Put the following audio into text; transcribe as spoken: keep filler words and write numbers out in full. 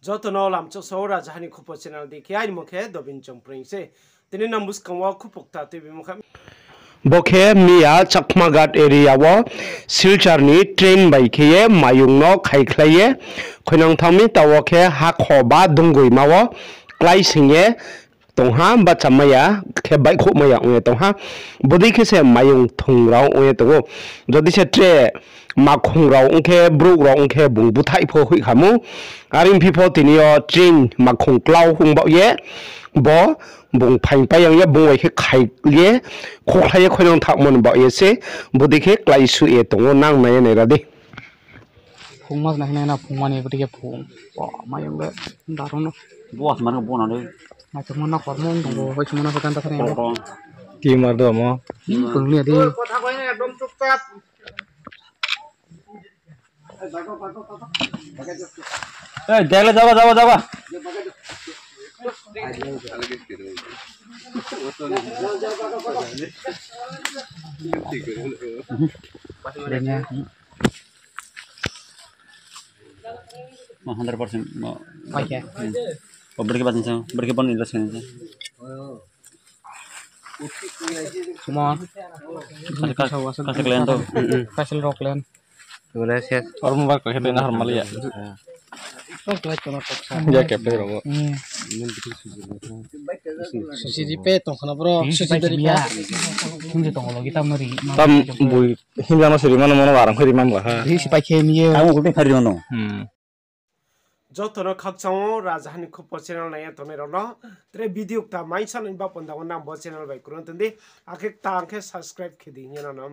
Joto no lamchoksa o Rajaha ni Khupo channel dei khe aini mung khe Dobin Chongpreng se. Tini nang buskang wo khupo kta tuibimo kha. Bo khe miya Chakmaghat area wo Silchar ni train bai khe ye mayung no khaikhlai ye khoinang thanng mi, taoh wo khe hakho ba dunggoima wo klái sing ye tong ha, bahcha mai ya khe baihkhouh mai ya ong ye tong ha. Bodei khe se mayung thung rao ong ye tong ou. Jodi se tre makhung rao ong khe, brouh rao ong khe bung búthaih pho hoih kha mou. Are ongphi pho tini yo train makhung klau hung baoh ye bo bung phaing pai yang ye bung bai khe khai ye khokhlai ye khoinang thanngmo ni baoh ye se bodei khe kláisuh ye tong ou, nang nai ye naira di. Phungma nai nai na phungma ni bodei khe phung. Bo mayung le daru no. Bo asma no bo na le. Naithokma no kormo tong bo, bai sumana se kanta thani. Ti mar do mo. Phung ni di. এই, দেখলে যাবা, যাবা, যাবা। Hundred percent. Pai khe. O, berke batin sa, berke ban ni das kan sa. Sumon. Kasih kalian tuh. Kasih rok kalian. Tuh, dah, siap. Orang mau bakal kita nahar malia. Ya, kayak apa, Robo? Susi di pe tong khana, bro. Susi dari pe. Tunggu tong lagi tam nari. Tam bui hinjang nasi rimano mono barang khari mam ga ha. Di sipai khe miye. Kamu kutu khari mano. Joto no khakchang o Rajaha ni Khupo channel nai ya tongnai rao no. Tre video kta mai sa nai ba panda o nang bo channel bai krung tong di. Akhe kta ang khe subscribe khe di hing ye no no.